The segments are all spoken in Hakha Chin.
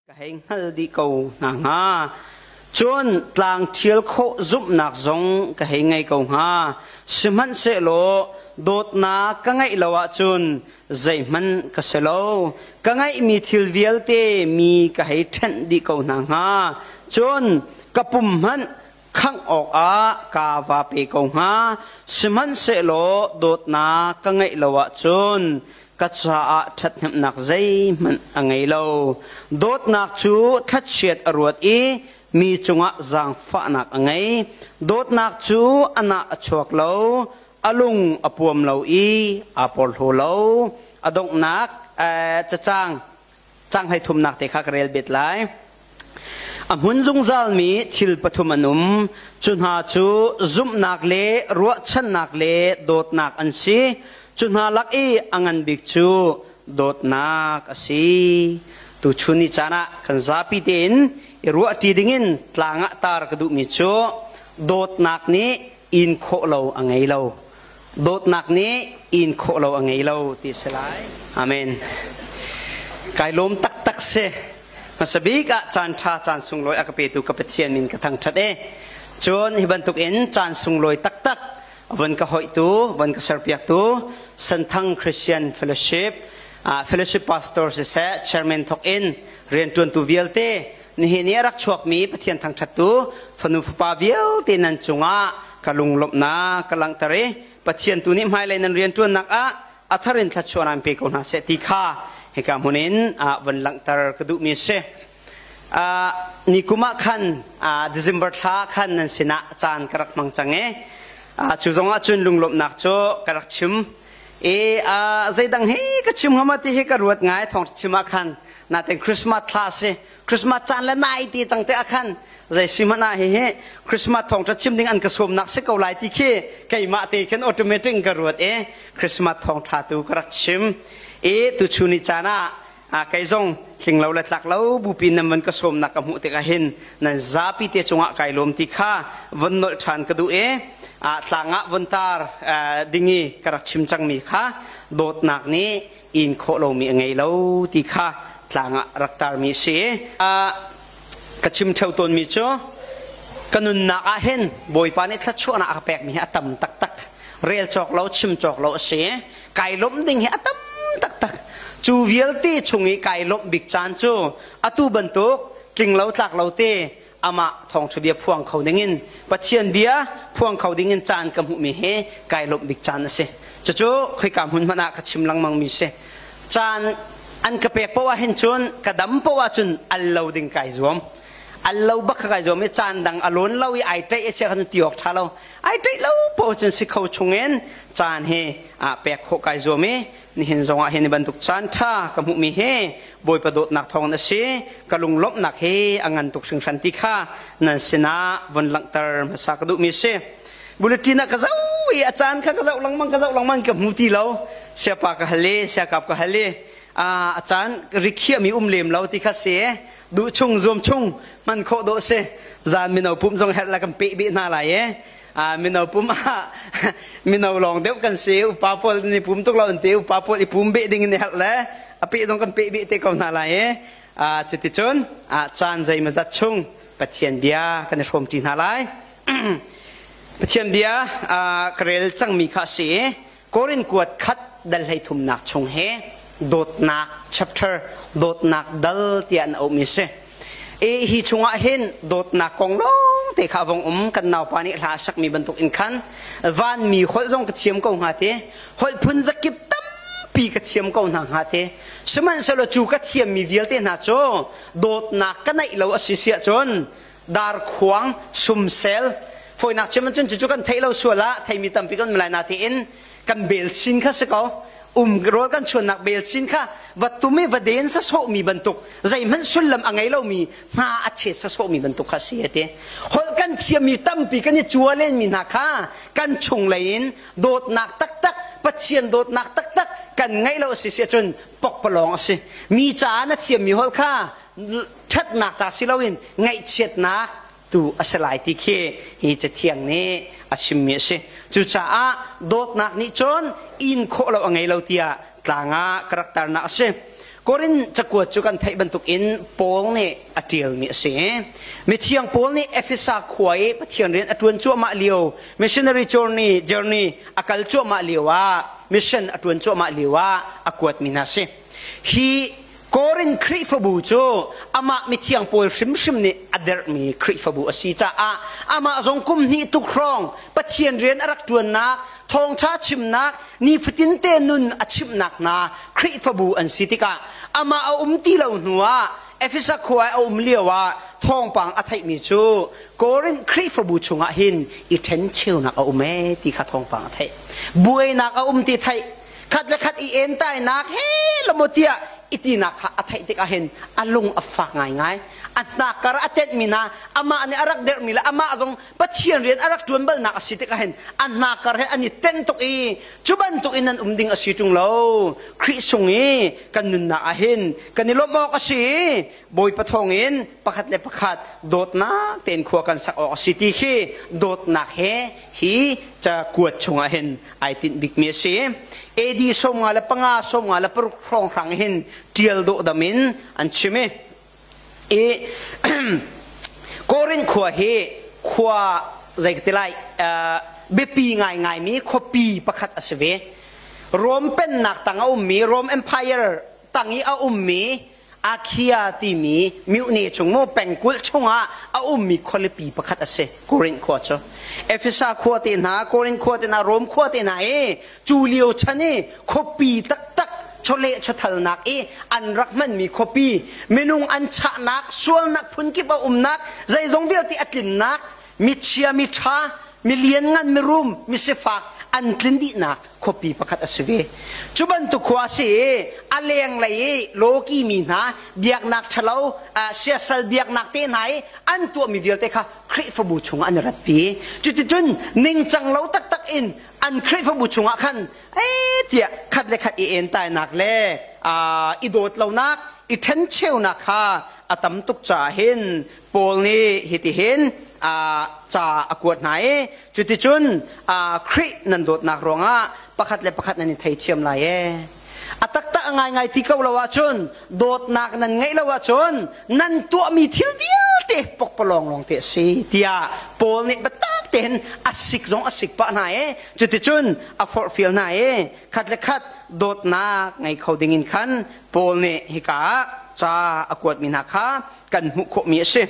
Ka hei hngal dih ko hna hnga. Cun tlang ṭhial khawh zumhnak zong ka hei ngei ko hnga. Sihmanhsehlaw dawtnak ka ngeih lo ahcun zeihmanh ka si lo. Ka ngeihmi thil vialte mi ka hei ṭhenh dih ko hna hnga. Cun ka pum hmanh khangh awkah kaa va pe ko hnga. Sihmanhsehlaw dawtnak ka ngeih lo ahcun ka caah ṭhathnemhnak zeihmanh a ngei lo. Dawtnak cu thlachiat a ruat i mi cungah zaangfahnak a ngei. Dawtnak cu a nah a chuak lo, a lung a puam lo i aa porhlaw lo. A donghnak cacang cang hei thumnak te kha ka rel bet lai. A hmun zungzalmi thil pathum an um. Cu hna cu zumhnak le ruahchannak le dawtnak an si. Cu hna lak i a ngan bik cu dawtnak a si. Tuchun ni caan ah kan zapi tein i ruahṭi dingin tlang ah tar ka duhmi cu dawtnak nih in khawh lo a ngei lo. Dawtnak nih in khawh lo a ngei lo ti a si lai. Amen. Kai lawm taktak si. Hmasa bik ah caan ṭha caan sunglawi a ka petu ka Pathian min ka thangṭhat e. Cun hi bantuk in caan sunglawi taktak von ka hoihtu, von ka serpiaktu Santhang Christian Fellowship, Fellowship Pastor siseh, Chairman thawk in rianṭuantu vialte nihin i a rak chuakmi Pathian thangṭhattu fanu fapa vialte nan cungah ka lunglawmhnak ka langhter i Pathian tu nih hmailei nan rianṭuannak ah a thar in thluachuah an pe ko hna seh ti kha hika hmun in von langhter ka duhmi a si. Ni kum ah khan December thla khan nan sinah caan ka rak hmang cang i cu zong ah cun lunglawmhnak cu ka rak chim. I zeidang hi ka chim hnga ma ti hi ka ruat ngai thawng chim ah khan natin Christmas thla si Christmas caan le nai ti cang te ah khan zei si hmanh ah hihi Christmas thawngṭha chim ding an ka sawmnak si ko lai ti khi keimah te khin automatic in ka ruat i Christmas thawngṭha tu ka rak chim i tuchun ni caan ah kei zong tling lo le tlak lo bupi nan van ka sawmnak ka hmuh tikah hin nan zapi te cungah kai lawm ti kha von nolh ṭhan ka duh i tlang ah von tar dingi ka rak chim cangmi kha dawtnak nih in khawh lomi a ngei lo ti kha tlang ah rak tarmi a si. Ka chim ṭheo tawnmi cu ka nunnak ah hin Bawipa nih thluachuahnak a ka pekmi hi a tam taktak. Rel cawk lo, chim cawk lo a si. Kai lawmh ding hi a tam taktak. Cu vialte chung i kai lawmh bik caan cu atu bantuk tling lo tlak lo te amah thawngṭha bia phuang kho dingin Pathian bia phuang kho dingin caan ka hmuhmi hi kai lawmh bik caan a si. Cucu khoika hmun hmanh ah ka chim lengmangmi si. Caan an ka pek paoh ah hin cun ka dam paoh ahcun al lo ding kai zuam. Al lo bak kha kai zuam i caan dang a lawn lo i ai ṭaih a chia khan ti awk ṭha lo. Ai ṭaih lo paoh cun si kho chungin caan hi pek khawh kai zuam i nihin zong ah hin bantuk caan ṭha ka hmuhmi hi Bawipa dawtnak thawng a si. Ka lunglawmhnak hi a ngan tuk hringhran ti kha nan sinah von langhter hmasa ka duhmi a si. Bulletin ah ka zoh i a caan kha ka zoh lengmang ka zoh lengmang ka hmu ti lo. Siapa ka hal i siakap ka hal i a caan rikhiahmi um lem lo ti kha si. Duh chung zuam chung hman khawh dawh si. Zan mino pum zong herh la kan peh beh hna lai e. Mino pum ah mino lawng deuh kan si. Upa pawl ni pum tuk lo an ti. Upa pawl i pum beh ding in i herh le a peh zong kan peh beh te ko hna lai e. Cuticun caan zeimawzat chung Pathian bia kan i hrawmṭi hna lai. Pathian bia ka rel cangmi kha a si i Korin kuat khat dal hlei thumnak chung he dawtnak chapter dawtnak dal tiah an auhmi si. E hi chungah hin dawtnak kong lawng te kha vong um kan naupa nih hla sakmi bantuk in khan vanmi holh zong ka thiam ko hnga te holh phun zakip tampi ka thiam ko hna hnga te sihmanhsehlaw cu ka thiammi vialte hna cu dawtnak ka neih lo a si siah cun darkhuang sumsel fawinak chim cun cucu kan theih lo sual ah theimi tampi kan um lai na tiin kan bel chin kha si ko um rawl kan chuannak bel chin kha va tum i va den sa sawhmi bantuk zeihmanh sullam a ngei lomi hna a chet sa sawhmi bantuk kha si ati holh kan thiammi tampi kan i cualen mi hna kha kan chung lei in dawtnak taktak Pathian dawtnak taktak kan ngeih lo si si ahcun pokpalawng a si mi caah na thiammi holh kha ṭhatnak ca si loin ngaihchiatnak tu a si lai ti khi hi cathiang nih a chimmi a si. Cucaah dawtnak nih cun in khawh lo a ngei lo tiah tlang ah ka rak tarnak a si. Korin cakuat cu kan theih bantukin Paul nih a ṭialmi a si. Mithiang Paul nih Efesa khua i Pathian rian a ṭuan cuahmah lio, missionary journey, journey a kal cuahmah lio ah, mission a ṭuan cuahmah lio ah a kuatmi hna a si. Hi Korin Khrihfabu cu amah mithiang Paul hrimhrim nih a derhmi Khrihfabu a si caah amah zong kum hnih tuk hrawng Pathian rian a rak ṭuannak, thawngṭha chimnak, nifatinte nun a chimhnak hna Khrihfabu an si tikah amah a um ti lo hnuah Efesa khua i a um lioah thawngpang a theihmi cu Korinth Khrihfabu chungah hin i ṭhencheunak a um ee ti kha thawngpang a theih. Buainak a um ti theih. Khat le khat i entainak he lamaw tiah i tinak kha a theih tikah hin a lung a fak ngaingai. A hnakkar a tenhmi hna amah nih a rak derhmi le amah zong Pathian rian a rak ṭuan balnak a si tikah hin a hnakar he an i tenh tuk i cu bantuk in nan um ding a si ṭung lo. Khrih sung i kan nunnak ah hin kan i lawmh awk a si i Bawipa thawngin pakhat le pakhat dawtnak tein khua kan sak awk a si ti khi dawtnak he hi cakuat chungah hin ai tinh bikmi a si. AD 55 56 hrawnghrang hin ṭial dawhdam in an chim i I Korin khua hi khua zei ka ti lai biapi ngaingaimi khuapi pakhat a si ve. Rom pennak tang a ummi Rom Empire tang i a ummi Achaia timi myone chung mu pengkulh chungah a ummi khualipi pakhat a si Korinth khua cu. Efesa khua te hna, Korinth khua te hna, Rom khua te hna i cu lio chan i khuapi taktak chawleh chawthalnak i an rak hmanmi khuapi minung an chahnak sualnak phunkip a umnak zeizong vialte a tlinnak michia miṭha milianngan mirum misifak an tlin dihnak khuapi pakhat a si ve. Cu bantuk khua a si i a lenglei i lawki mi hna biaknak ṭhalo siasal biaknak te hna i an tuahmi vialte kha Khrihfabu chungah an i ratpi. Cuticun ningcang lo taktak in an Khrihfabu chungah khan ee tiah khat le khat i entainak le i dawt lonak i ṭhencheunak kha a tam tuk caah hin Paul nih hitihin ca a kuat hna i cuticun Khrih nan dawtnak ruangah pakhat le pakhat nan i theithiam lai ee. A taktak a ngaingai ti ko lo ahcun dawtnak nan ngeih lo ahcun nan tuahmi thil vialte pokpalawng lawng te a si tiah Paul nih biatak tein a sik zong a sik pah hna i cuticun a forhfial hna i khat le khat dawtnak ngei kho dingin khan Paul nih hika ah ca a kuatmi hna kha kan hmuh khawhmi a si.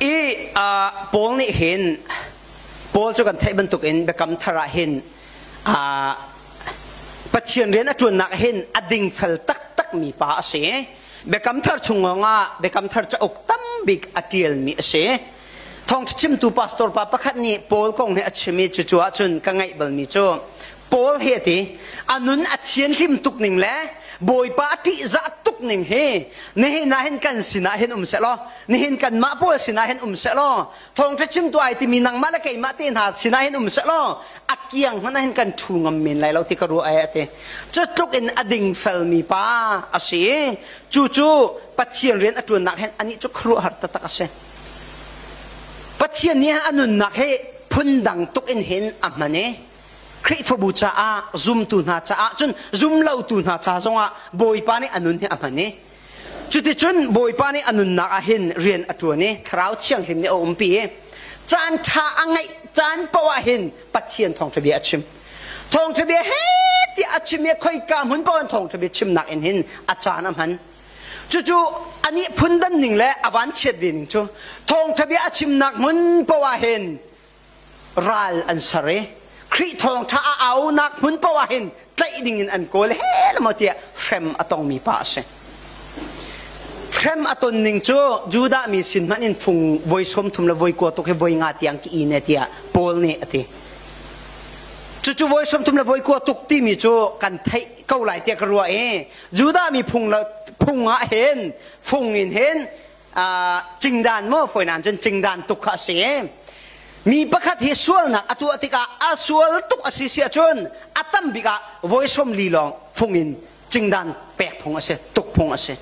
I Paul nih hin Paul cu kan theih bantukin biakam thar ah hin Pathian rian a ṭuannak hin a dingfel taktakmi pa a si. Biakam thar chung ah biakam thar cauk tam bik a ṭialmi a si. Thawngṭha chimtu pastor pa pakhat nih Paul kong hi a chim i cucu ahcun ka ngaih balmi cu Paul hi a ti a nun a thianhlim tuk ning le Bawipa a ṭihzah tuk ning hi nihin ah hin kan sinah hin um sehlaw nihin kanmah pawl sinah hin um sehlaw thawngṭha chimtu ai timi nangmah le keimah te hna sinah hin um sehlaw a kiang hmanh ah hin kan ṭhu ngam men lai lo ti ka ruah ai a ti. Cu tluk in a dingfelmi pa a si i cu cu Pathian rian a ṭuannak hin anih cu khuaruahhar taktak a si. Pathian nih a nunnak hi phundang tuk in hin a hman i Khrihfabu caah zumtu hna caah cun zumlotu hna ca zongah Bawipa nih a nun hi a hman i cuticun Bawipa nih a nunnak ah hin rian a ṭuan i Thlarau Thianghlim nih a umpi i caan ṭha a ngeih caan paoh ah hin Pathian thawngṭha bia a chim. Thawngṭha bia he tiah a chim i khoika hmun paoh in thawngṭha bia chimnak in hin a caan a hman. Cucu anih phundan ning le a vanchiat ve ning cu thawngṭha bia a chimnak hmun paoh ah hin ral an ser i Khrih thawngṭha a aunak hmun paoh ah hin tlaih ding in an kawl he maw tiah hrem a tongmi pa a si. Hrem a ton ning cu Judah mi sin hmanh in fung voi 30 le voi kua tuk hi voi nga tiang ki in e tiah Paul nih a ti. Cucu voi 30 le voi kua tuk timi cu kan theih ko lai tiah ka ruah i Judah mi phung phung ah hin fung in hin cingdan maw fawinan cun cingdan tuk kha a si. Mi pakhat hi sualnak a tuah tikah a sual tuk a si si ahcun a tam bik ah voi 40 lawng fung in cingdan pek phung a si, tuk phung a si.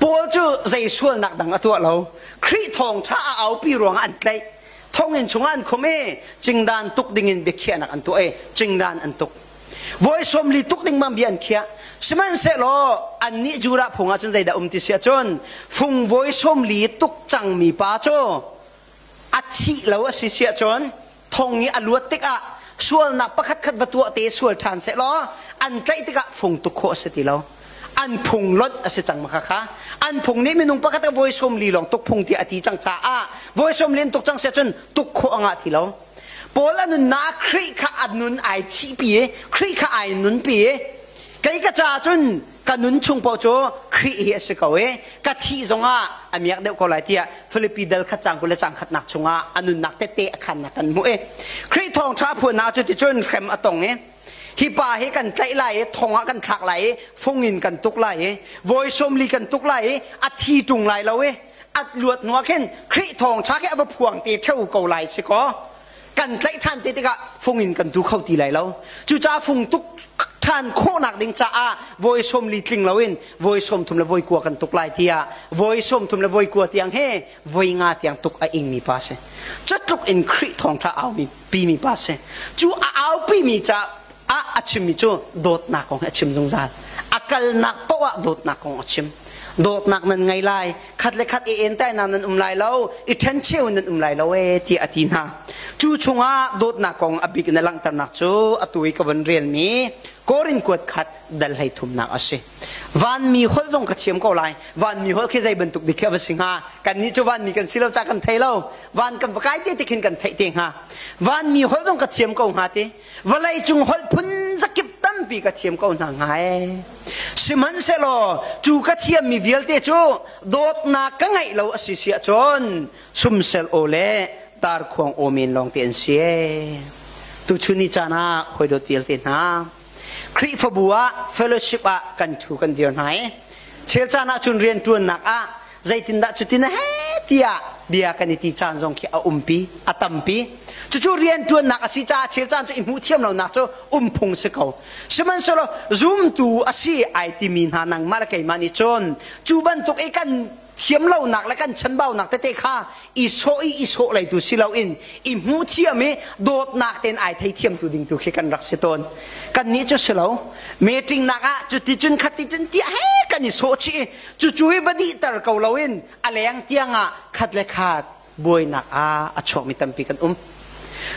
Paul cu zei sualnak dang a tuah lo. Khrih thawngṭha a aupi ruangah an tlaih. Thonginn chungah an khum i cingdan tuk dingin biakhiahnak an tuah i cingdan an tuk. Voi 40 tuk ding bang bia an khiah. Sihmanhsehlaw annih Judah phung ah cun zeidah um ti si ahcun fung voi 40 tuk cangmi pa cu a thih lo a si si ahcun thong i a luat tikah sualnak pakhatkhat va tuah te sual ṭhan sehlaw an tlaih tikah fung tuk khawh a si ti lo. An phung lonh a si cang ma kha. An phung nih minung pakhat a voi 40 lawng tuk phung tiah a ti cang caah voi 40 an tuk cang si ahcun tuk khawh a ngah ti lo. Paul a nunnak Khrih kha a nun ai thihpi i Khrih kha ai nunpi i kei ka caah cun ka nun chung paoh cu Khrih hi a si ko i ka thih zongah a miak deuh ko lai tiah Filipi dal khat cang 20 le cang khatnak chungah a nunnak tette a khannak kan hmuh i Khrih thawngṭha phuannak cu ticun hrem a tong i hi pa hi kan tlaih lai i thong ah kan thlak lai i fung in kan tuk lai i voi 40 kan tuk lai i a thi ṭung lai lo i at luat hnu ah khin Khrih thawngṭha khi a va phuang te ṭheo ko lai si kaw kan tlaih ṭhan te tikah fung in kan tu kho ti lai lo. Cucaah fung tuk ṭhan khawhnak ding caah voi 40 tling loin voi 30 le voi 9 kan tuk lai tiah voi 30 le voi 9 tiang he voi nga tiang tuk a ingmi pa si. Cutluk in Khrih thawngṭha aumi pimi pa si. Cu a aupimi ca ah a chimmi cu dawtnak kong hi a chim zungzal. A kalnak paoh ah dawtnak kong a chim. Dawtnak nan ngei lai, khat le khat i entainak nan um lai lo, i ṭhencheu nan um lai lo ee tiah a ti hna. Cu chungah dawtnak kong a bik in a langhternak cu atu i ka von relmi Korin kuat khat dal hlei thumnak a si. Vanmi holh zong ka thiam ko lai. Vanmi holh khi zei bantuk dik khi a va si hnga? Kannih cu vanmi kan si lo ca kan thei lo. Van kan va kai te ti khin kan theih te hnga. Vanmi holh zong ka thiam ko hnga ti. Vawlei cung holh phun zakip tampi ka thiam ko hna hnga ee. Sihmanhsehlaw cu ka thiammi vialte cu dawtnak ka ngeih lo a si si ahcun sumsel aw le darkhuang aw men lawng te an si ee. Tuchun ni caan ah hawi dawt vialte hna, Khrihfabu ah fellowship ah kan ṭhu kan dir hna i chel caan ah cun rianṭuannak ah zeitindah cutin a he tiah bia kan i ti caan zong khi a umpi a tampi. Cucu rianṭuannak a si caah chel caan cu i hmuh thiam lonak cu um phung si ko. Sihmanhsehlaw zumtu a si ai timi hna nangmah le keimah nih cun cu bantuk i kan thiam lonak le kan chanbaunak tete kha i sawh i i sawh leitu si loin i hmuh thiam i dawtnak tein ai thei thiamtu ding tu khi kan rak si tawn. Kannih cu si lo. Meeting nak ah cuti cun khati cun tiah he kan i sawh chih i cucu i va dihter ko loin a leng tiang ah khat le khat buainak ah a chuakmi tampi kan um.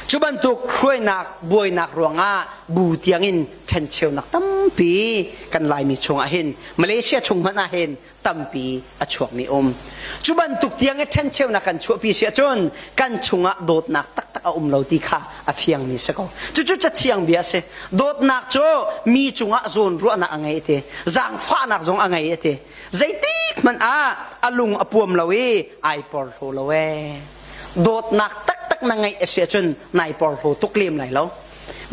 Cu bantuk hruainak buainak ruangah bu tiangin ṭhencheunak tampi kan Laimi chungah hin Malaysia chung hmanh ah hin tampi a chuakmi um. Cu bantuk tiang i ṭhencheunak kan chuahpi si ahcun kan chungah dawtnak taktak a um lo ti kha a fiangmi si ko. Cucu cathiang bia a si. Dawtnak cu mi cungah zawnruahnak a ngei ti, zaangfahnak zong a ngei ti. Zeitik hmanh ah a lung a puam lo i ai porhlaw lo ee. Dawtnak taktak na ngeih a si ahcun nai porhlaw tuk lem lai lo.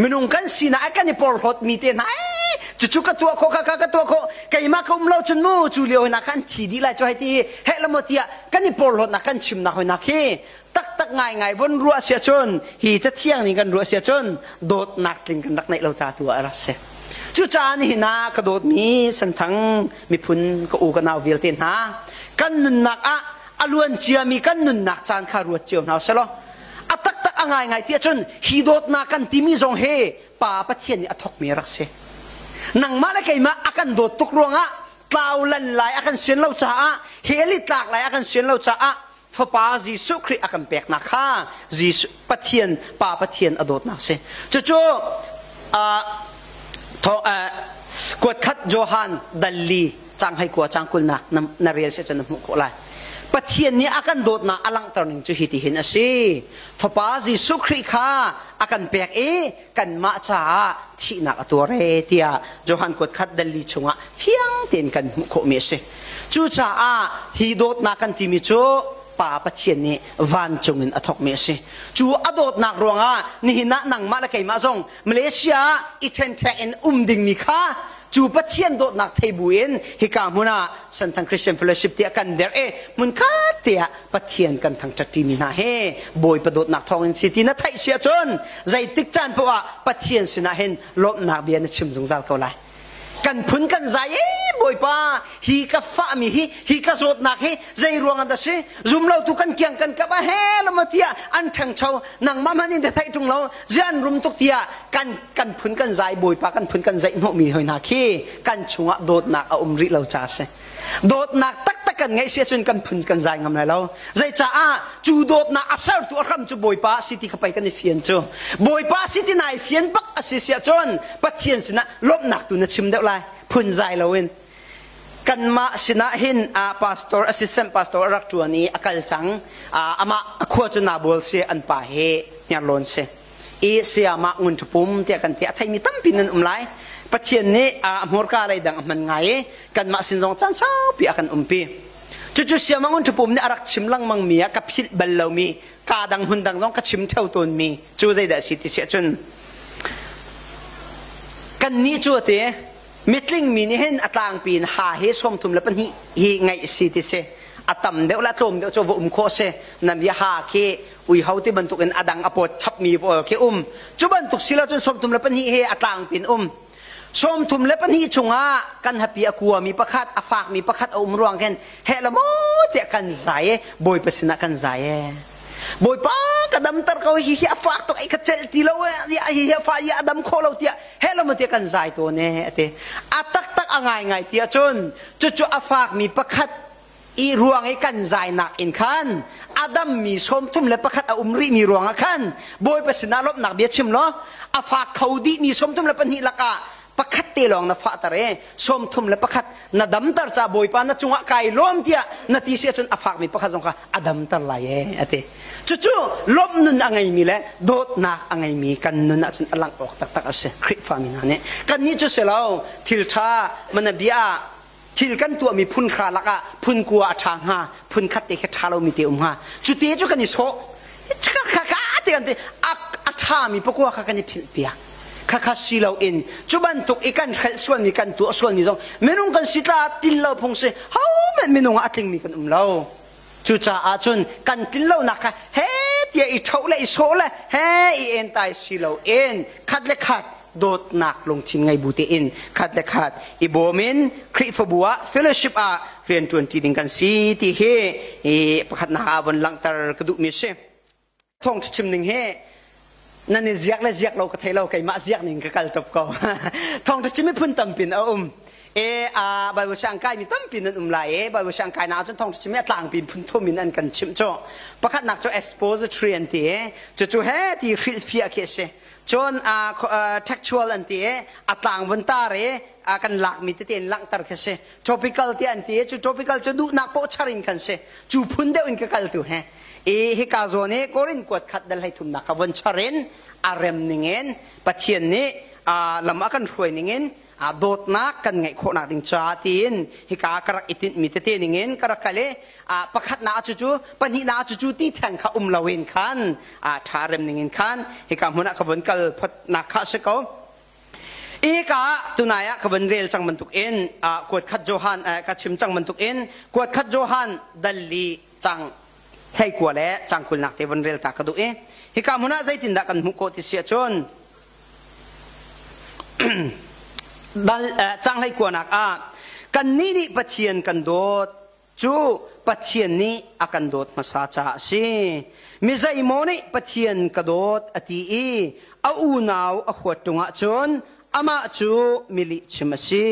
Minung kan sinak ah kan i porhlawt mi te hna ee cucu ka tuah khawh kha ka tuah khawh keimah ka um lo cun mu cu lio hna khan thi dih lai cu hei ti heh la maw tiah kan i porhlawtnak kan chimnak hoinak hi taktak ngaingai von ruah si ahcun hi cathiang nih kan ruah si ahcun dawtnak tling kan rak neih lo ta tu ah a rak si. Cucaah nihin ah ka dawtmi Senthang miphun ka u ka nau vialte hna kan nunnak ah a luan ciami kan nunnak caan kha ruat cio hna selaw a taktak a ngaingai ti ahcun hi dawtnak kan timi zong hi Pa Pathian nih a thawkmi a rak si. Nangmah le keimah a kan dawt tuk ruangah tlau lan lai a kan sian lo caah hell i tlak lai a kan sian lo caah Fapa Jesuh Khrih a kan peknak kha Jesuh Pathian Pa Pathian a dawtnak si. Cucu kuat khat Johan dalli cang hei kua cang kulnak na rel si cun na hmuh khawh lai. Pathian nih a kan dawtnak a langhter ning cu hi ti hin a si. Fapa Jesuh Khrih kha a kan pek i kanmah caah thihnak a tuar e tiah Johan kuat khat dalli chungah fiang tein kan hmuh khawhmi a si. Cucaah hi dawtnak kan timi cu Pa Pathian nih vancung in a thawkmi a si. Cu a dawtnak ruangah nihin ah nangmah le keimah zong Malaysia ah i ṭhenṭhek in um dingmi kha cu Pathian dawtnak thei buin hika hmun ah Senthang Christian Fellowship tiah kan derh i hmunkhat tiah Pathian kan thangṭhat ṭimi hna hi Bawipa dawtnak thawngin si ti na theih si ahcun zeitik caan paoh ah Pathian sinah hin lawmhnak bia na chim zungzal ko lai. Kan phun kan zai e Bawipa hi ka fahmi hi hi ka zawtnak hi zei ruang ah dah si zum lo tu kan kiang kan kap a he lama tiah an ṭhangcho nangmah hmanh in theih ṭung lo zia an rum tuk tiah kan kan phun kan zai Bawipa kan phun kan zaih hnawhmi hoi hna khi kan chungah dawtnak a um rih lo ca a si. Dawtnak taktak kan ngeih si ahcun kan phun kan zai ngam lai lo. Zeicaah cu dawtnak a sertu a hram cu Bawipa a si ti kha pei kan i fian cu. Bawipa a si ti nai fian bak a si si ahcun Pathian sinah lawmhnak tu na chim deuh lai phun zai loin. Kanmah sinah hin a pastor assistant pastor a rak ṭuan i a kal cang. Amah a khua cu Nabol si an pa hi Hniarlawn si. I sayamah ngun ṭhupum tiah kan ti. A theimi tampi nan um lai. Pathian nih a hmurka lei dang a hman ngai i kanmah sin zong caan saupi a kan umpi. Cucu sayamah ngun ṭhupum nih a rak chim lengmang mi ah ka philh bal lomi ka dang hmun dang zong ka chim ṭheo tawnmi cu zeidah a si ti si ahcun kannih cu a ti mitling mi nih hin a tlangpi in ha hi 32 hi ngaih si ti si a tam deuh le a tlawm deuh cu va um khawh si nan bia ha khi uiho ti bantuk in a dang a pawt chapmi pawl khi um cu bantuk si lo cun 32 hi a tlangpi in um 32 chungah kan hapi a kuami pakhat a fakmi pakhat a um ruang khin heh la maw tiah kan zai e bawipa sinah kan zai e bawipa ka damter ko hi hi a fak tuk ai ka celh ti lo e hi hi a fa hi a dam kho lo tiah heh la maw tiah kan zai tawn e ati a taktak a ngai ngai ti ahcun cucu a fakmi pakhat i ruang i kan zainak in khan a dammi 31 a um rihmi ruangah khan Bawipa sinah lawmhnak bia chim law a fak kho dihmi 32 lakah pakhat te lawng na fahter i 31 na damter ca Bawipa na cungah kai lawm tiah na ti si ahcun a fakmi pakhat zong kha a damter lai e a ti. Cucu lawmh nun a ngeimi le dawtnak a ngeimi kan nun ahcun a langh awk taktak a si Khrihfami hna nih. Kannih cu si lo thil ṭha mana bia ah thil kan tuahmi phun hra lakah phun kua a ṭha hnga phun khat te khi ṭha lomi te um hnga cu te cu kan i sawh kha kha te kan ti a ṭhami pakua kha kan i philh piak khakha si loin cu bantuk i kan hrelh sualmi kan tuah sualmi zong minung kan si tla til lo phung si ho hmanh minung ah a tlingmi kan um lo Cucaah cun kan tlinlonak kha he tiah i ṭhoh le i sawh le he i entai si loin khat le khat dawtnak lungthin ngei bu tein khat le khat i bawm in Khrihfabu ah fellowship ah rianṭuanṭi ding kan si ti hi i pakhatnak ah von langhter ka duhmi a si. Thawngṭha chim ning hi nan i ziak le ziak lo ka thei lo keimah ziak ning ka kal top ko. Thawngṭha chim hi phun tampin a um. E a Bible siang kai mi tampi nan um lai e Bible siang kai na ahcun thawngṭha chim hi a tlangpi phun thum in an kan chimh cu. Pakhatnak cu expository an ti e cucu he ti hrilhfiah khi a si. Cun textual an ti e a tlang vun tar i kan lakmi tete in langhter khi a si. Topical ti an ti e cu topical cu duhnak poh char in kan si. Cu phun deuh in ka kal tu he. I hika zawn i Korin kuat khat dal hlei thumnak kha von char in a rem ningin Pathian nih lam a kan hruai ningin dawtnak kan ngeih khawhnak ding ca tiin hika ka rak i tinhmi tete ningin ka rak kal i pakhatnak cucu pahnihnak cucu ti theng kha um loin khan ṭha rem ningin khan hika hmun ah ka von kal photnak kha a si ko. Hika tunai ah ka von rel cang bantuk in kuat khat Johan ka chim cang bantuk in kuat khat Johan dal li cang thleikua le cang kulnak te von rel ta ka duh i hika hmun ah zeitindah kan hmuh khawh ti si ahcun dal cang hleikuanak ah kannih nih Pathian kan dawt cu Pathian nih a kan dawt hmasa caah a si. Mi zeimaw nih Pathian ka dawt a ti i a unau a huat ṭung ahcun amah cu mi lihchim a si.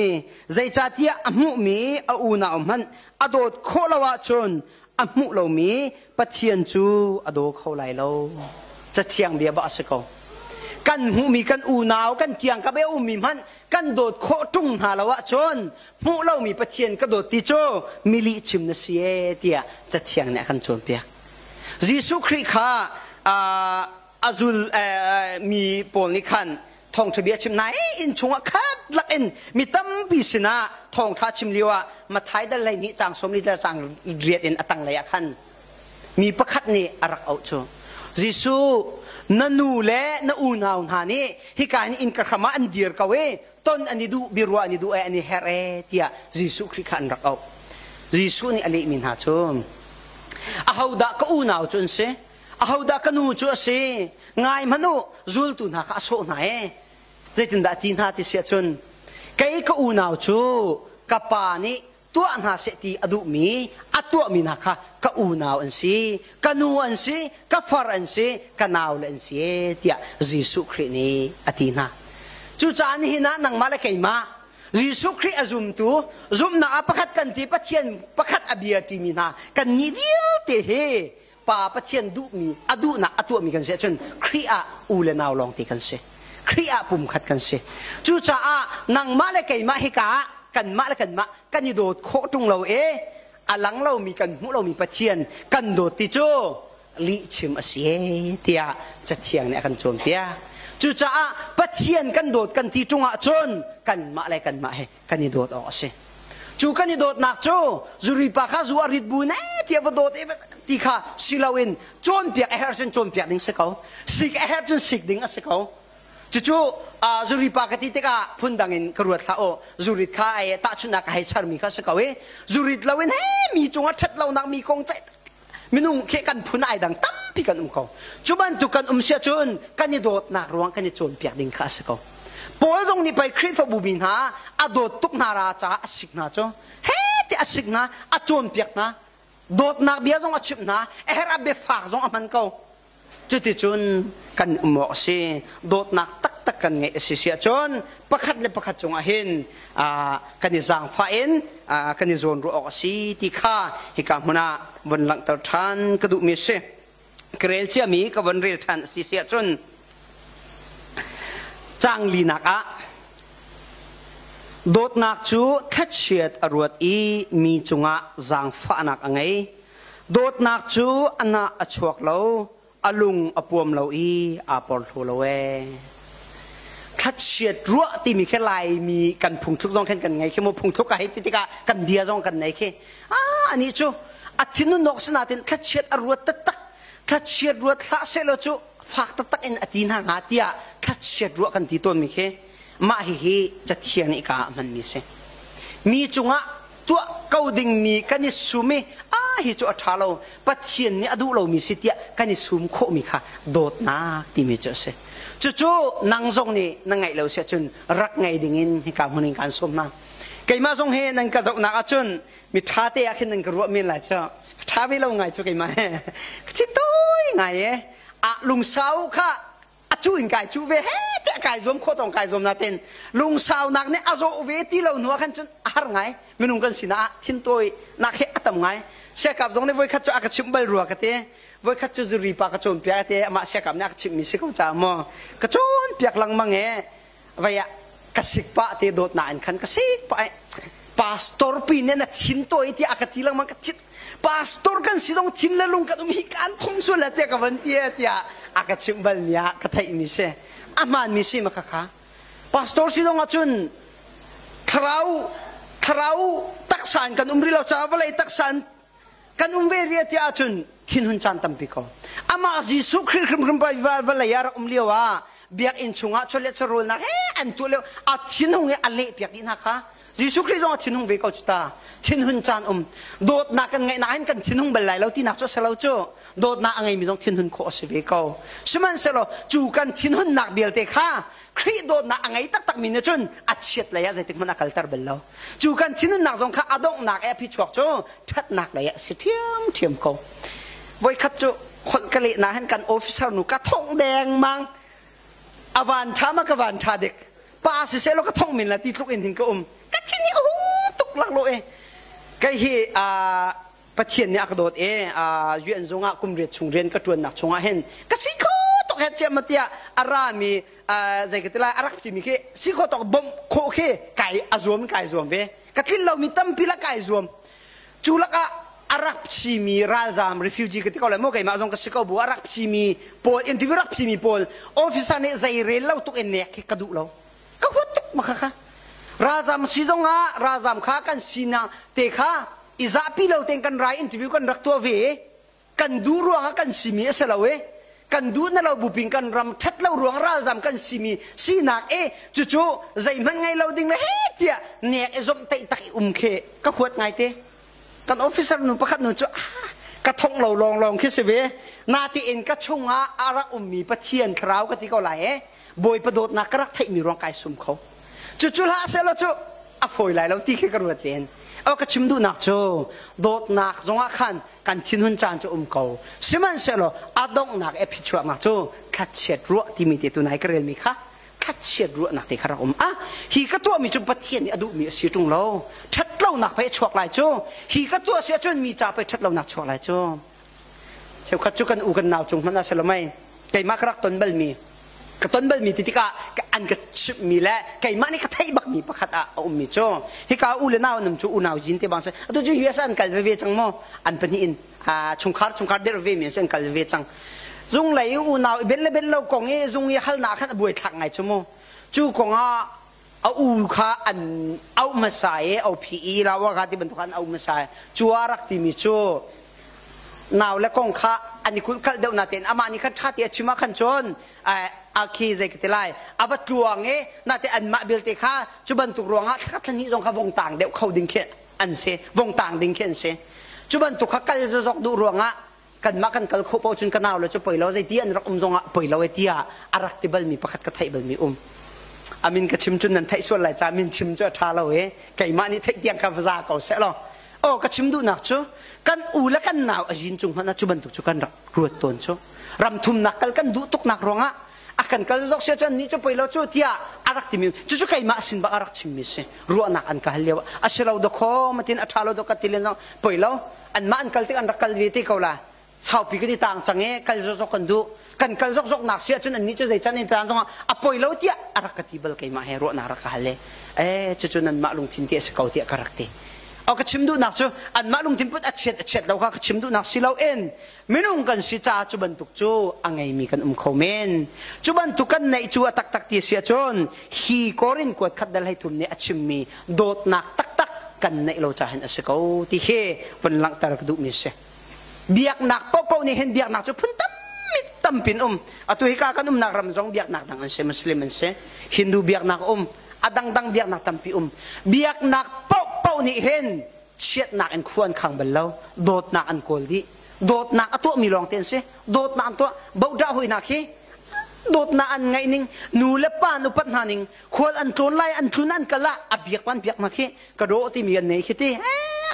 Zeicahtiah a hmuhmi a unau hmanh a dawt khawh lo ahcun a hmuh lomi Pathian cu a daw kho lai lo. Cathiang bia bak a si ko. Kan hmuhmi kan unau, kan kiangkap i a ummi hmanh kan dawt khawh ṭung hna lo ahcun hmuh lomi Pathian ka dawt ti cu mi lihchim na si ee tiah Cathiang nih a kan cawnpiak. Jesuh Khrih kha a zul mi pawl nih khan thawngṭha bia chim hna i inn chungah khat lak in mi tampi sinah thawngṭha chim lio ah Matthai dal 12 caang 40 le caang riat in a tanglei ah khan mi pakhat nih a rak auh cu Jesuh na nu le na unau hna nih hika hin inn ka hram ah an dir ko i ton an i duh biaruah an i duh e an i herh e tiah Jesuh Khrih kha an rak auh Jesuh nih a lehmi hna cu ahodah ka unau cu an si Ahodah ka nu cu a si? Ngai hmanh u, zultu hna kha a sawh hna e. Zeitindah a ti hna ti si ahcun, Kei ka unau cu ka pa nih tuah hna seh ti a duhmi a tuahmi hna kha ka unau an si, ka nu an si, ka far an si, ka naule an si e tiah Jesuh Khrih nih a ti hna. Cucaah nihin ah nangmah le keimah Jesuh Khrih a zumtu zumhnak ah pakhat kan ti Pathian pakhat a bia ṭimi hna kannih vialte hi Pa Pathian duhmi a duhnak a tuahmi kan si ahcun Khrih ah u le nau lawngte kan si. Khrih ah pumkhat kan si. Cucaah nangmah le keimah hika ah kanmah le kanmah kan i dawt khawh ṭung lo i a lang lomi kan hmuh lomi Pathian kan dawt ti cu lihchim a si e tiah Cathiang nih a kan cawnpiak. Cucaah Pathian kan dawt kan ti ṭung ahcun kanmah le kanmah he kan i dawt awk a si. Cu kan i dawtnak cu zuri pa kha zu a rit bu ne tiah va dawt ti kha si loin cawnpiak a herh cun cawnpiak ding si ko. Sik a herh cun sik ding a si ko. Cucu zuri pa ka ti tikah phundang in ka ruat hlah u. Zurit kha ai tahchunhnak ka hei charmi kha si ko i zurit loin he mi cungah ṭhat lonak mi kong ceih minung khi kan phun ai dang tampi kan um ko. Cu bantuk kan um sia cun kan i dawtnak ruang kan i cawnpiak ding kha a si ko. Paul zong nih pei Khrihfabu mi hna a dawt tuk hna ra caah a sik hna cu he ti a sik hna a cawnpiak hna dawtnak bia zong a chimh hna a herh ah biafak zong a hman ko. Cuticun kan um awk a si. Dawtnak taktak kan ngeih a si si ahcun pakhat le pakhat cungah hin kan i zaangfah in kan i zawnruah awk a si ti kha hika hmun ah von langhter ṭhan ka duhmi a si. Ka rel ciami ka von rel ṭhan a si si ahcun caang linak ah dawtnak cu thlachiat a ruat i mi cungah zaangfahnak a ngei. Dawtnak cu a nah a chuak lo, a lung a puam lo i aa porhlaw lo ee. Thlachiat ruah timi khi Laimi kan phungthluk zong khan kan ngei khi mu phungthluk ka hei ti tikah kan bia zong kan nei khi. Ah anih cu a thinun nok sinatin thlachiat a ruat taktak thlachiat ruat hlah sehlaw cu fak taktak in a ti hna hnga tiah thlachiat ruah kan ti tawnmi khi mah hihi cathiang nih ka ah hmanmi si. Mi cungah tuah ko dingmi kan i sum i a hi cu a ṭha lo Pathian nih a duh lomi si tiah kan i sum khawhmi kha dawtnak timi cu a si. Cucu nang zong nih na ngeih lo si ahcun rak ngei dingin hika hmun in kaan sawm hna. Keimah zong hi nan ka zohnak ahcun mi ṭha te ah khin nan ka ruah men lai cu. Ka ṭha ve lo ngai cu keimah he. Ka thin tawi ngai e. Ah lungsau kha a cu in kai cu ve he tiah kai zuam khawh tong kai zuam natin lungsaunak nih a zawh ve ti lo hnu ah khan cun a har ngai minung kan sinah ah thintawi nak he a tam ngai siakap zong nih voikhat cu a ka chimh bal rua ka ti voikhat cu zuri pa ka cawnpiak a ti amah siakap nih a ka chimhmi si ko caah maw ka cawnpiak lengmang e vei ah ka sik pah te dawtnak in khan ka sik pah pastor pi nih na thin tawi tiah a ka ti lengmang ka thit pastor kan si zong thin le lung kan um hi kan thong sual la tiah ka van ti tiah a ka chimh bal mi ah ka theih mi si a hmaan mi si ma kha kha pastor si zong ahcun thlarau thlarau taksa in kan um rih lo caah vawlei taksa in kan um ve rih tiah ahcun thinhun caan tampi ko amah Jesuh Khrih hrimhrim vawlei ah rak um lio ah biakinn chungah chawleh chawhrawlnak he an tuah lio a thinhung i a leh piak dih hna kha Jesuh Khrih zong a thinhung ve ko cu ta thinhun caan um dawtnak kan ngeih nain kan thinhung bal lai lo tinak cu a si lo cu dawtnak a ngeimi zong thinhun khawh a si ve ko sihmanhsehlaw cu kan thinhunnak vialte kha Khrih dawtnak a ngei taktakmi nih cun a chiat lei ah zeitik hmanh a kalter bal lo Cu kan thinhunnak zong kha a donghnak i a phichuak cu ṭhatnak lei ah a si ṭhiamṭhiam ko. Voikhat cu holh ka leh nain kan officer nu ka thongh dengmang. A van ṭha ma ka van ṭha dik. Pa siseh law ka thongh men la ti tluk in hin ka um. Ka thin hi a hung tuk laklawh i kei hi Pathian nih a ka dawt i UN zung ah kum riat chung rian ka ṭuannak chungah hin ka si kho tuk he chiah ma tiah a rami zei ka ti lai a rak timi khi si kho tawk bawmh khawh khi kai a zuam kai zuam ve ka tlin lomi tampi la kai zuam cu lakah a rak chimi ralzam refugee ka ti ko lai maw keimah zong ka si ko bu a rak chimi pawl interview rak phimi pawl officer nih zei rel lo tuk in nek khi ka duh lo ka huat tuk ma kha kha ralzam si zong ah ralzam kha kan sinak te kha i zahpi lo tein kan rai interview kan rak tuah ve kan duh ruangah kan simi a si lo e kan duh na lo bupin kan ram ṭhat lo ruang ralzam kan simi sinak e cucu zeihmanh ngei lo ding le he tiah nek i zomh teih tak i um khi ka huat ngai te kan officer nu pakhat nu cu ah ka thong lo lawng lawng khi si ve natiin ka chungah a rak ummi Pathian thlarau ka ti ko lai e Bawipa dawtnak ka rak theihmi ruang kai sum kho. Cucu hlah sehlaw cu a fawi lai lo ti khi ka ruat len. O ka chim duhnak cu dawtnak zongah khan kan thinhun caan cu um ko. Sihmanhsehlaw a donghnak e phichuaknak cu thlachiat ruah timi te tunai ka relmi kha thlachiat ruahnak te kha rak um. Ah, hi ka tuahmi cu Pathian nih a duhmi a si ṭung lo. Ṭhatlonak pei a chuak lai cu. Hi ka tuah si ahcun mi ca pei ṭhatlonak chuak lai cu. Cheukhat cu kan u kan nau cung hmanh ah si lo mei. Keimah ka rak ton balmi ka ton balmi ti tikah an ka chimhmi le keimah nih ka theih bakmi pakhat ah a ummi cu hika u le nau an um cu unau jin te bang si atu cu US an kal veve cang maw an pahnih in chungkhar chungkhar der ve mi an si an kal veve cang zung lei unau i ben le ben lo kong i zung i halnak khan a buai thlak ngai cu mu cu kong ah a u kha an auh hmasa i OPE lawa kha ti bantuk an auh hmasa i cu a rak timi cu nau le kong kha an i kulhkalh deuh natein amah nih khan ṭha ti a chim ah khan cun a khi zei ka ti lai a va tluang i nate anmah belte kha cu bantuk ruangah thla thla hnih zong kha vong tang deuh kho ding khi an si vong tang ding khi an si cu bantuk kha kal zok duh ruangah kanmah kan kal khawh paoh cun ka nau le cu poi lo zeiti an rak um zongah poi lo e tiah a rak ti balmi pakhat ka theih balmi um amin ka chim cun nan theih sual lai ca min chim cu a ṭha lo e keimah nih theih tiang kha va za ko seh law aw ka chim duhnak cu kan u le kan nau a yin cung hmanh ah cu bantuk cu kan rak ruat tawn cu ram thumnak kal kan duh tuknak ruangah a kan kal zok sia cun ni cu poi lo cu tiah a rak timi cucu keimah sin bak a rak chimmi si ruahnak an ka hal lio a si lo dawkhaw matin a ṭha lo dawk ka ti len zong poi lo anmah an kal tik an rak kal ve te ko la saupi kan i tang cang i kal zokzok kan duh kan kal zokzok nak si ahcun annih cu zei can in tan zongah a poi lo tiah a rak ka ti bal keimah he ruahnak rak ka hal le eh cucu nanmah lungthin ti a si ko tiah ka rak ti o ka chim duhnak cu anmah lungthin put a chiat a chiat lo kha ka chim duhnak si loin minung kan si caah cu bantuk cu a ngeimi kan um kho men cu bantuk kan neih cu a taktak ti si ahcun hi Korin kuat khat dal hei thum nih a chimmi dawtnak taktak kan neih lo caah hin a si ko ti khi vun langhter ka duhmi si. Biaknak paohpaoh nih hin biaknak cu phun tampi tampin um. Atu hika kan umnak ram zong biaknak dang an si, Muslim an si, Hindu biaknak um, a dangdang biaknak tampi um. Biaknak paohpaoh nih hin chiatnak in khua an khang bal lo, dawtnak an kawl dih. Dawtnak a tuahmi lawng te an si. Dawtnak an tuah. Bohdah hoi hna khi dawtnak an ngaih ning, nu le pa an upat hna ning, khual an tlawn lai an tlun an kal ah a biak an biak hna khi ka dawh timi an nei khi ti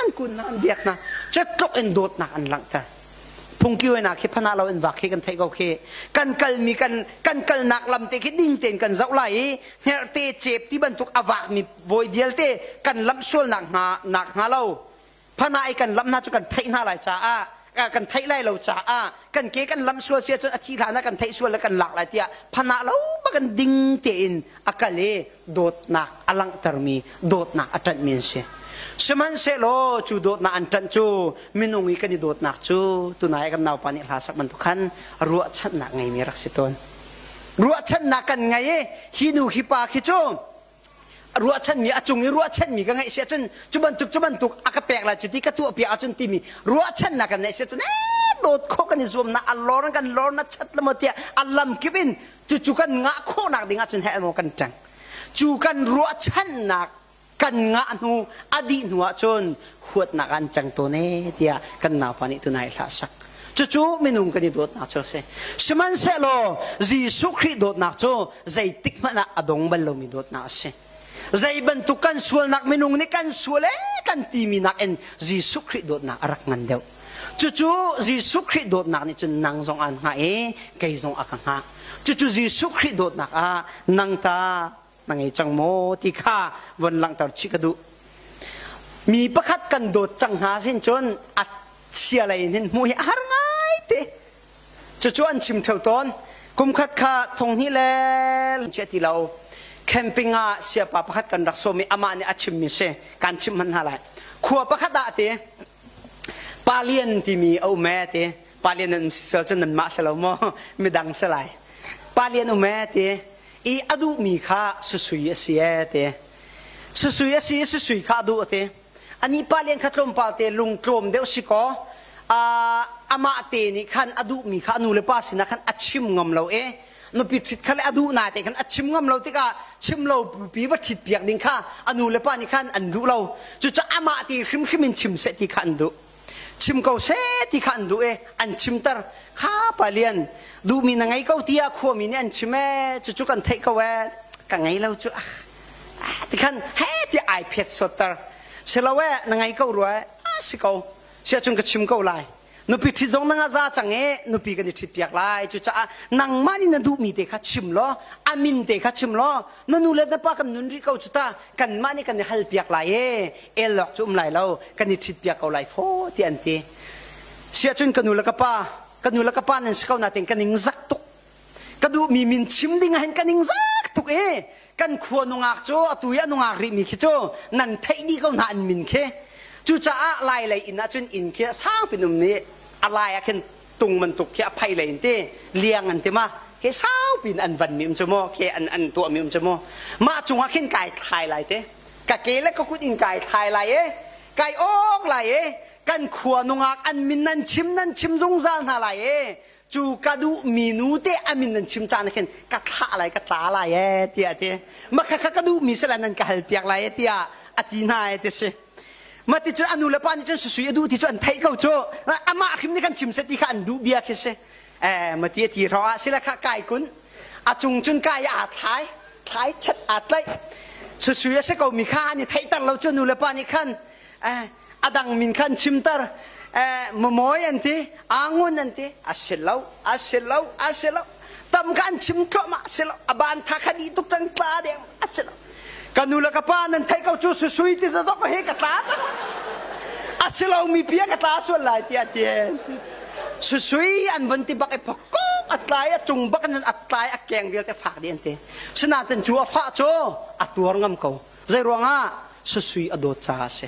an kun hna an biak hna cutluk in dawtnak an langhter phungki na khi phana lo in vak khi kan theih ko khi kan kalmi kan kan kalnak lam te khi ding tein kan zoh lai i hngerhte cep ti bantuk a vakmi voi vialte kan lamh sualnak hnga nak hnga lo Phana i kan lam hna cu kan theih hna lai caah kan theih lai lo caah kan ke kan lam sual si ahcun a thi hlan ah kan theih sual le kan lak lai tiah phana lo bakin ding tein a kal i dawtnak a langhtermi dawtnak a ṭanhmi an si. Sihmanhsehlaw cu dawtnak an ṭanh cu minung i kan i dawtnak cu tunai kan naupa nih hla sak bantuk khan ruahchannak ngeimi rak si tawn. Ruahchannak kan ngei i hi nu hi pa khi cu ruahchanmi a cung i ruahchanmi ka ngeih si ahcun cu bantuk cu bantuk a ka pek lai cu ti ka tuah piak ahcun timi ruahchannak kan neih si ahcun ee dawt khawh kan i zuamnak a lor kan lor na chat lamo tiah a lam kip in cucu kan ngah khawhnak ding ahcun heh maw kan ṭang cu kan ruahchannak kan ngah hnu a dih hnu ahcun huatnak an cang tawn ee tiah kan naupa nih tunai hlah sak Cucu minung kan i dawtnak cu a si. Sihmanhsehlaw Jesuh Khrih dawtnak cu zeitik hmanh ah a dong bal lomi dawtnak a si. Zei bantuk kan sualnak minung nih kan sual ee kan timi nakin Jesuh Khrih dawtnak a rak ngan deuh. Cucu Jesuh Khrih dawtnak nih cun nang zong aan hngah i kei zong a ka hngah. Cucu Jesuh Khrih dawtnak ah nang ta na ngei cang maw ti kha von langhter chih ka duh. Mi pakhat kan dawt cang hna sin cun a chia lei in hin hmuh hi a har ngai te. Cucu an chim theo tawn. Kumkhat kha thong hnih le chia ti lo. Camping ah siapa pakhat kan rak sawm i amah nih a chimmi si. Kan chimh hmanh hna lai. Khua pakhat ah te Palian timi a um ee ti. Palian an um sisel cun nanmah si lo maw? Midang si lai. Palian um ee ti. I a duhmi kha susui a si ee ti. Susui a si i susui kha a duh a ti. Anih palian kha tlawmpal te lung tlawm deuh si kaw amah te nih khan a duhmi kha a nu le pa sinah khan a chim ngam lo i nupi ṭhit kha le a duh na te khan a chim ngam lo tikah chim lo pi va ṭhit piak ding kha a nu le pa nih khan an duh lo cucaah amah ti hrimhrim in chim seh ti kha an duh chim ko seh ti kha an duh i an chimter kha pa lian duhmi na ngei ko tiah khuami nih an chim ee cucu kan theih ko ee ka ngei lo cu ah. Tikhan he ti ai phet sotter. Siloe na ngai ko rua a si ko. Sia cun ka chim ko lai. Nupi ṭhit zong na za cang i nupi kan i ṭhit piak lai. Cucaah nangmah nih na duhmi te kha chim law, a min te kha chim law, na nu le na pa kan nun rih ko cu ta, kanmah nih kan i hal piak lai e, el lawk cu um lai lo, kan i ṭhit piak ko lai faw ti an ti. Siah cun ka nu le ka pa, ka nu le ka pa nan si ko nain ka ning zak tuk. Ka duhmi min chim ding ah hin ka ning zak tuk i kan khua nungak cu atu i a nungak rihmi khi cu nan theih dih ko hna an min khi. Cucaah lai lei inn ah cun inn khi sangpi um nih a lai ah khin tung bantuk khi a phei lei in ti liang an ti ma khi saupi in an van mi um cu maw khi an an tuah mi um cu maw mah cungah khin kai thlai lai te ka ke le ka kut in kai thlai lai e kai awk lai e kan khua nungak an min nan chim nan chim zungzal hna lai e cu ka duh mi nu te a min nan chim caan khin ka thlah lai ka tla lai e tiah ti ma kha kha ka duh mi sila nan ka hal piak lai e tiah a ti hna e ti si ma ti cun a nu le pa nih cun susui a duh ti cu an theih ko cu amah hrim nih kan chim se ti kha an duh bia khi si eh ma ti a ti hrawng ah sila kha kai kun a cung cun kai aa thlai thlai chat aa tlaih susui a si ko mi kha an i theihter lo cu nu le pa nih khan eh a dang min kha an chimter eh mamawi an ti angun an ti a si lo a si lo a si lo tam kha an chim thluahmah a si lo a ban tha kha dih tuk cang tla deng a si lo ka nu le ka pa nan theih ko cu susui ti zazok he ka tla cang a si lo mi pia ka tla sual lai tiah tien susui an von ti bak i phakuk a tlai a cung bak in a tlai a keng vialte fak dih an ti sinain cu a fah cu a tuar ngam ko Zei ruangah susui a dawt caah a si.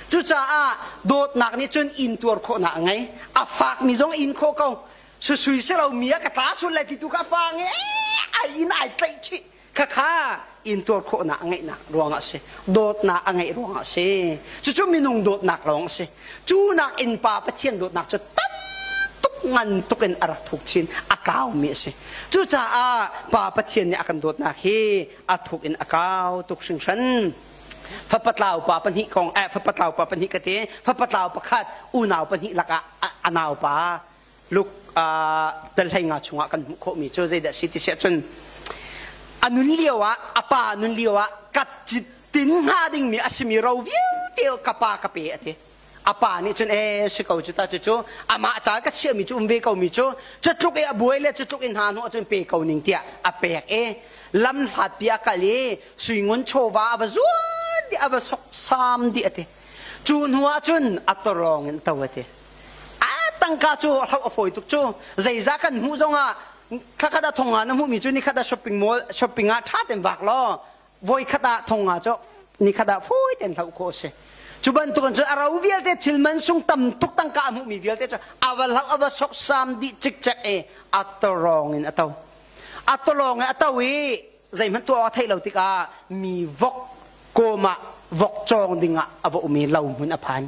Cucaah dawtnak nih cun in tuar khawhnak a ngei. A fakmi zong in khawh ko. Susui si lo mi ah ka tla sul lai ti tu kha fang i ai in ai tlaih chih. Khakha in tuar khawhnak a ngeihnak ruangah a si. Dawtnak a ngeih ruangah a si. Cucu minung dawtnak lawng a si. Cu nak in Pa Pathian dawtnak cu tam tuk ngan tuk in a rak thuk chin a kaumi a si. Cucaah Pa Pathian nih a kan dawtnak hi a thuk in a kau tuk hringhran. Fapatlau pa pahnih kong eh fapatlau pa pahnih ka ti fapatlau pakhat unau pahnih lakah a nau pa luk tel hlei nga chungah kan hmuh khawhmi cu zeidah si ti siah cun a nun lio ah a pa nun lio ah ka tin hnga dingmi a simi ro vialte ka pa ka pe a ti a pa nih cun e si ko cu ta cu cu amah ca ka chiahmi cu um ve ko mi cu cu tluk i a buai le cu tluk i hna hnuah cun pe ko ning tiah a pek i lam hlat pi a kal i suingun chawva a va zuar dih a va soksam dih a ti cu hnu ah cun a tawrong in to a ti a tangka cu hloh a fawi tuk cu zeizah kan hmuh zongah thlakhat ah thong nga na hmuhmi cu nikhat ah shopping mall shopping ah ṭha ten vak law voikhat ah thong nga cu nikhat ah fawi ten hloh khawh a si cu bantukin cun a ro vialte thil man sung tam tuk tangka a hmuhmi vialte cu a va hloh a va soksam dih cikcek i a tawrong in a to a tawlawng i a to i zeihmanh tuah awk a theih lo tikah mi vok kawm ah vok cawng dingah a va um i lo hmun a phan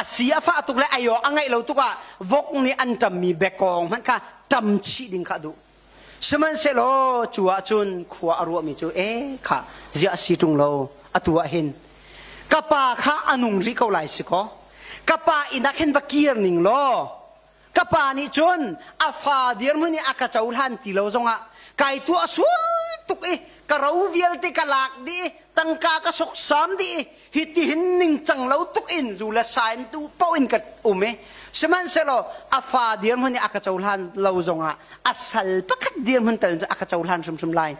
a si a fah tuk le ai awk a ngeih lo tuk ah vok nih an ṭammi bekawng hmanh kha ṭam chih ding kha a duh Sihmanhsehlaw cu ah cun khua a ruahmi cu e kha ziah a si ṭung lo atu ah hin ka pa kha a nung rih ko lai si kaw ka pa inn ah khin va kir ning law ka pa nih cun a fa dirhmun i a ka cohlan ti lo zongah kai tuah sual tuk i ka ro vialte ka lak dih i tangka ka soksam dih i hitihin ningcang lo tuk in zu le sa in tu paoh in ka um i sihmanhsehlaw a fa dirhmun i a ka cohlan lo zongah a sal pakhat dirhmun tal in a ka cohlan hrimhrim lai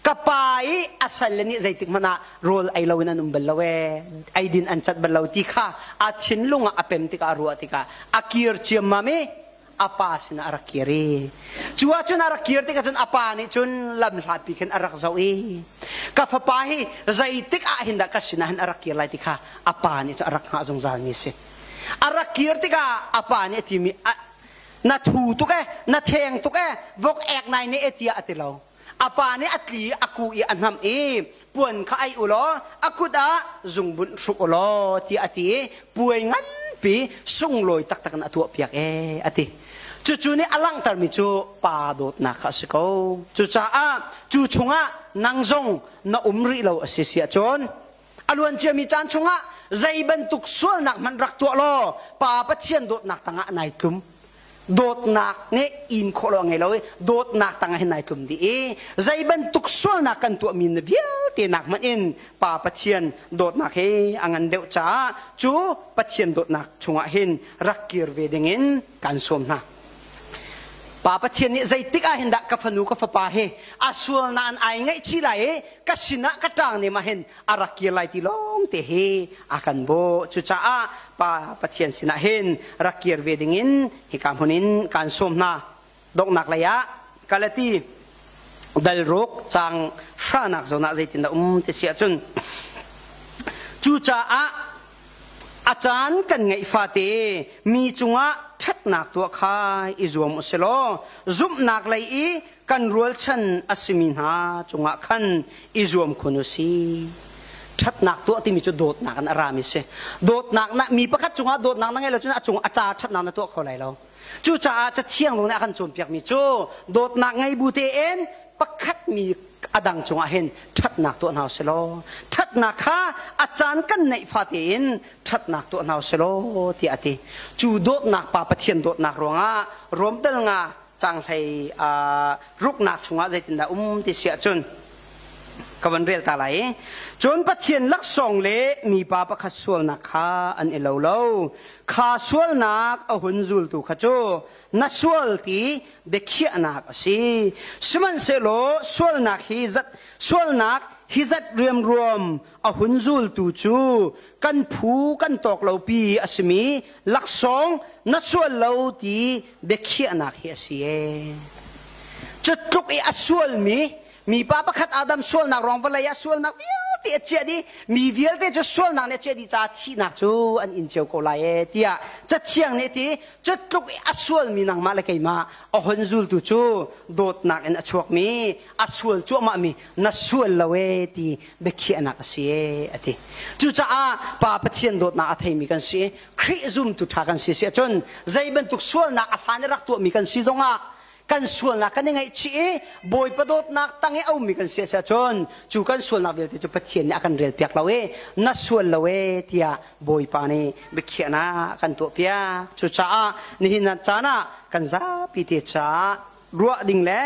ka pa i a sal le nih zeitik hmanh ah rawl ei lo in an um bal lo ee eidin an cat bal lo ti kha a thinlung ah a pem tikah a ruah tikah a kir ciammam i a pa sinah a rak kir i cu ahcun a rak kir tikah cun a pa nih cun lamhlatpi khin a rak zoh i ka fapa hi zeitik ah hin dah ka sinah hin a rak kir lai ti kha a pa nih cun a rak hngah zungzal mi a si a rak kir tikah a pa nih a timi na thu tuk e na theng tuk e vok ek nai ne e tiah a ti lo a pa nih a tli a ku i a hnamh i puan kha ai u law a kut ah zungbunh hruk u law tiah a ti i puai nganpi sunglawi taktak in a tuahpiak ee a ti. Cucu nih a langhtermi cu pa dawtnak kha a si ko. Cucaah cu chungah nang zong na um rih lo a si si ahcun a luan ciami caan chungah zei bantuk sualnak hmanh rak tuah law Pa Pathian dawtnak tangah nai tlum. Dawtnak nih in khawh lo ngei lo i dawtnak tangah hin nai tlum dih i zei bantuk sualnak kan tuahmi na vialte nak hmanh in Pa Pathian dawtnak hi a ngan deuh caah cu Pathian dawtnak chungah hin rak kir ve dingin kan sawm hna. Pa Pathian nih zeitik ah hin dah ka fanu ka fapa hi a sual na an ai ngaihchih lai i ka sinah ka ṭang nem ah hin a rak kir lai ti lawng te hi a kan bawh. Cucaah Pa Pathian sinah hin rak kir ve dingin hika hmun in kaan sawm hna. Donghnak lei ah Galati dal ruk caang hranak zawn ah zeitindah um ti si ahcun cucaah A caan kan ngeih fate mi cungah ṭhatnak tuah kha i zuam u silaw zumhnak lei i kan rualchan a simi hna cungah khan i zuam khun u si. Ṭhatnak tuah timi cu dawtnak in a rami si. Dawtnak na mi pakhat cungah dawtnak na ngeih lo cun a cung a ca ṭhatnak na tuah kho lai lo. Cucaah Cathiang zong nih a kan cawnpiakmi cu dawtnak ngei bu tein pakhat mi a dang cungah hin ṭhatnak tuah hna usih law ṭhatnak kha a caan kan neih fate in ṭhatnak tuah hna usih law tiah a ti. Cu dawtnak Pa Pathian dawtnak ruangah Rom dal nga canghlei ruknak chungah zeitindah um ti si ahcun ka van rel ta lai i cun Pathian laksawng le mipa pakhat sualnak kha an i lo lo. Kha sualnak a hun zultu kha cu na sual ti biakhiahnak a si. Sihmanhsehlaw sualnak hi zat sualnak hi zat riamruam a hun zultu cu kan phu kan tawk lopi a simi laksawng na sual lo ti biakhiahnak hi a si ee. Cu tluk i a sualmi mipa pakhat Adam sualnak ruang vawlei ah sualnak vialte a chiah dih mi vialte cu sualnak nih a chiah dih caah thihnak cu an in cio ko lai ee tiah cathiang nih a ti. Cu tluk i a sualmi nangmah le keimah a hon zultu cu dawtnak in a chuakmi a sual cuahmahmi na sual lo ee ti biakhiahnak a si ee a ti. Cucaah Pa Pathian dawtnak a theimi kan si i Khrih zumtu ṭha kan si si ahcun zei bantuk sualnak a hlan i rak tuahmi kan si zongah kan sualnak kan i ngaihchih i Bawipa dawtnak tang i a ummi kan si a si ahcun cu kan sualnak vialte cu Pathian nih a kan relpiak lo i na sual lo ee tiah Bawipa nih biakhiahnak kan tuahpiak. Cucaah nihin caan ah kan zapi te caah ruah ding le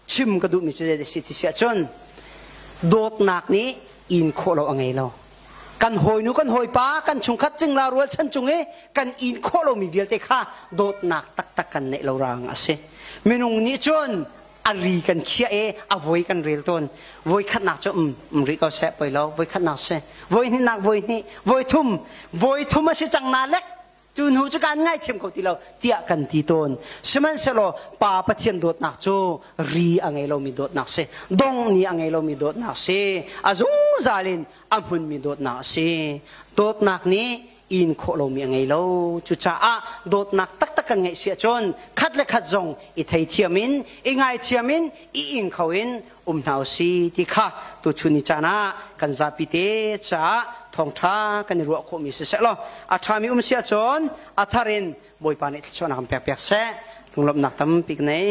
chim ka duhmi cu zei si ti si ahcun dawtnak nih in khawh lo a ngei lo. Kan hawinu kan hawipa kan chungkhat cingla rualchan cung i kan in khawh lomi vialte kha dawtnak taktak kan neih lo rang a si. Minung nih cun a ri kan khiah i a voi kan rel tawn. Voi khatnak cu um rih ko seh poi lo voi khatnak si voi hnihnak voi hnih voi thum voi thum a si cang na lek Cu hnu cu kan ngaithiam kho ti lo tiah kan ti tawn. Sihmanhsehlaw Pa Pathian dawtnak cu ri a ngei lomi dawtnak si, dong ni a ngei lomi dawtnak si, a zungzal in a hmunmi dawtnak a si. Dawtnak nih in khawh lomi a ngei lo. Cucaah dawtnak taktak kan ngeih si ahcun khat le khat zong i theithiam in, i ngaithiam in, i ing kho in um hna u si ti kha tuchun ni caan ah kan zapi te caah thawngṭha kan i ruah khawhmi siseh law a ṭhami um si ahcun a thar in Bawipa nih thluachuahnak kan pek piak seh. Lunglawmhnak tampi ka nei.